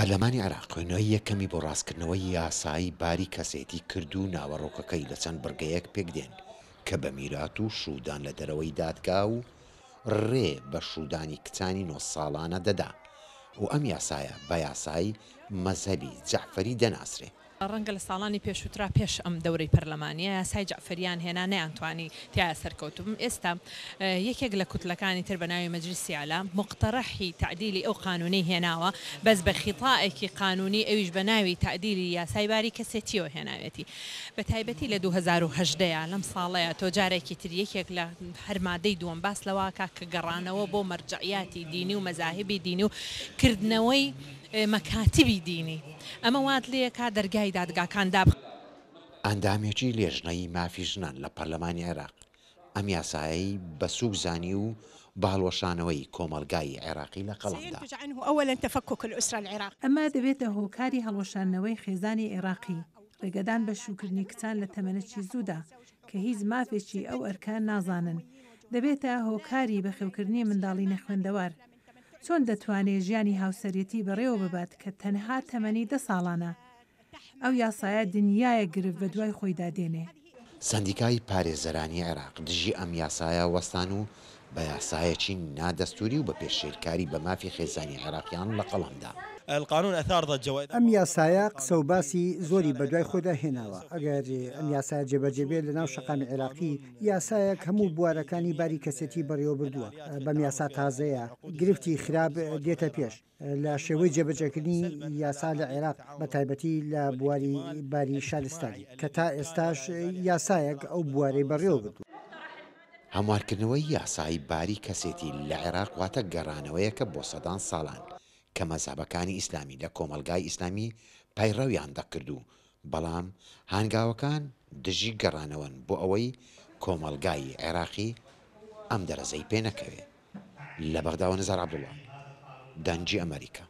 پەرلەمانی عێراق خوێندنەوەی یەکەمی بۆ ڕاستکردنەوەی یاسای باری کەسێتی کرد و ناوەڕۆکەکەی لە چەند بڕگەیەک پێکدێن کە بە میرات و شوودان لە دەرەوەی دادگا و ڕێ بە شوودانی کچانی نۆ ساڵانە دەدا و ئەم یاسایە بە یاسای مەزهەبی جەعفەری دەناسرێ. ڕەنگە لە ساڵانی پێشووترا پێش ئەم دەورەی پەرلەمانییە یاسای جەعفەریان هێنا نەیانتوانی تیایا سەرکەوتوو بن، ئێستا یەکێک لە کوتلەکانی تر بە ناوی مەجلیسی ئیعلام موقتەرەحی تەعدیلی ئەو قانوونەی هێناوە بەس بە خیتائێکی قانوونی ئەویش بە ناوی تەعدیلی یاسای باری کەسێتییەوە هێناوێتی بە تایبەتی لە 2018 یا لەم ساڵەیا تۆ جارێکی تر یەکێک لە هەر مادەی دووەم باس لەوە ئەکا کە گەڕانەوە بۆ مەرجەعیاتی دینی و مەزاهیبی دینی و کردنەوەی مەکاتبی دینی ئەمە وات لێکا دەرگای دادگاکان دابخا. ئەندامێکی لێژنەی مافی ژنان لە پەرلەمانی عێراق ئەم یاسایەی بە سووک زانی و بە هەڵوەشانەوەی کۆمەڵگای عێراقی لە قەڵەم دا. ئەمە دەبێتە هۆکاری هەڵوەشاندنەوەی خێزانی عێراقی، ڕێگەدان بە شووکردنی کچان لە تەمەنێکی زوودا کە هیچ مافێکی ئەو ئەرکە نازانن، دەبێتە هۆکاری بەخێوکردنی منداڵی نەخوێندەوار. چۆن دەتوانێ ژیانی هاوسەرێتی بەڕێوە ببات کە تەنها تەمەنی دە ساڵانە؟ ئەو یاسایە دنیایەک گرفت بەدوای خۆیدا دێنێ. سەندیکای پارێزەرانی عێراق دژی ئەم یاسایە وەستان و بە یاسایەکی نادەستووری و بە پێشێلکاری بە مافی خێزانی عێراقیان لە قەڵەم دا. ئەم یاسایە قسە و باسی زۆری بەدوای خۆیدا هێناوە، ئەگەر ئەم یاسایە جێبەجێ بێت لەناو شەقامی عێراقی، یاسایەک هەموو بوارەکانی باری کەسێتی بەڕێوەبردووە، بەم یاسا تازەیە گرفتی خراپ دێتە پێش لە شێوەی جێبەجێکردنی یاسا لە عێراق بە تایبەتی لە بواری باری شارستانی کە تا ئێستاش یاسایەک ئەو بوارەی بەڕێوەبردووە. هەموارکردنەوەی یاسای باری کەسێتی لە عێراق واتە گەڕانەوەیەکە بۆ سەدان ساڵان کە مەزهەبەکانی ئیسلامی لە کۆمەڵگای ئیسلامی پەیڕەویان دەکرد و بەڵام هانگاوەکان دژی گەڕانەوەن بۆ ئەوەی کۆمەڵگای عێراقی ئەم دەرەزەی پێ نەکەوێ. لە بەغداوە نزار عەبدوڵا، دەنگی ئەمەریکا.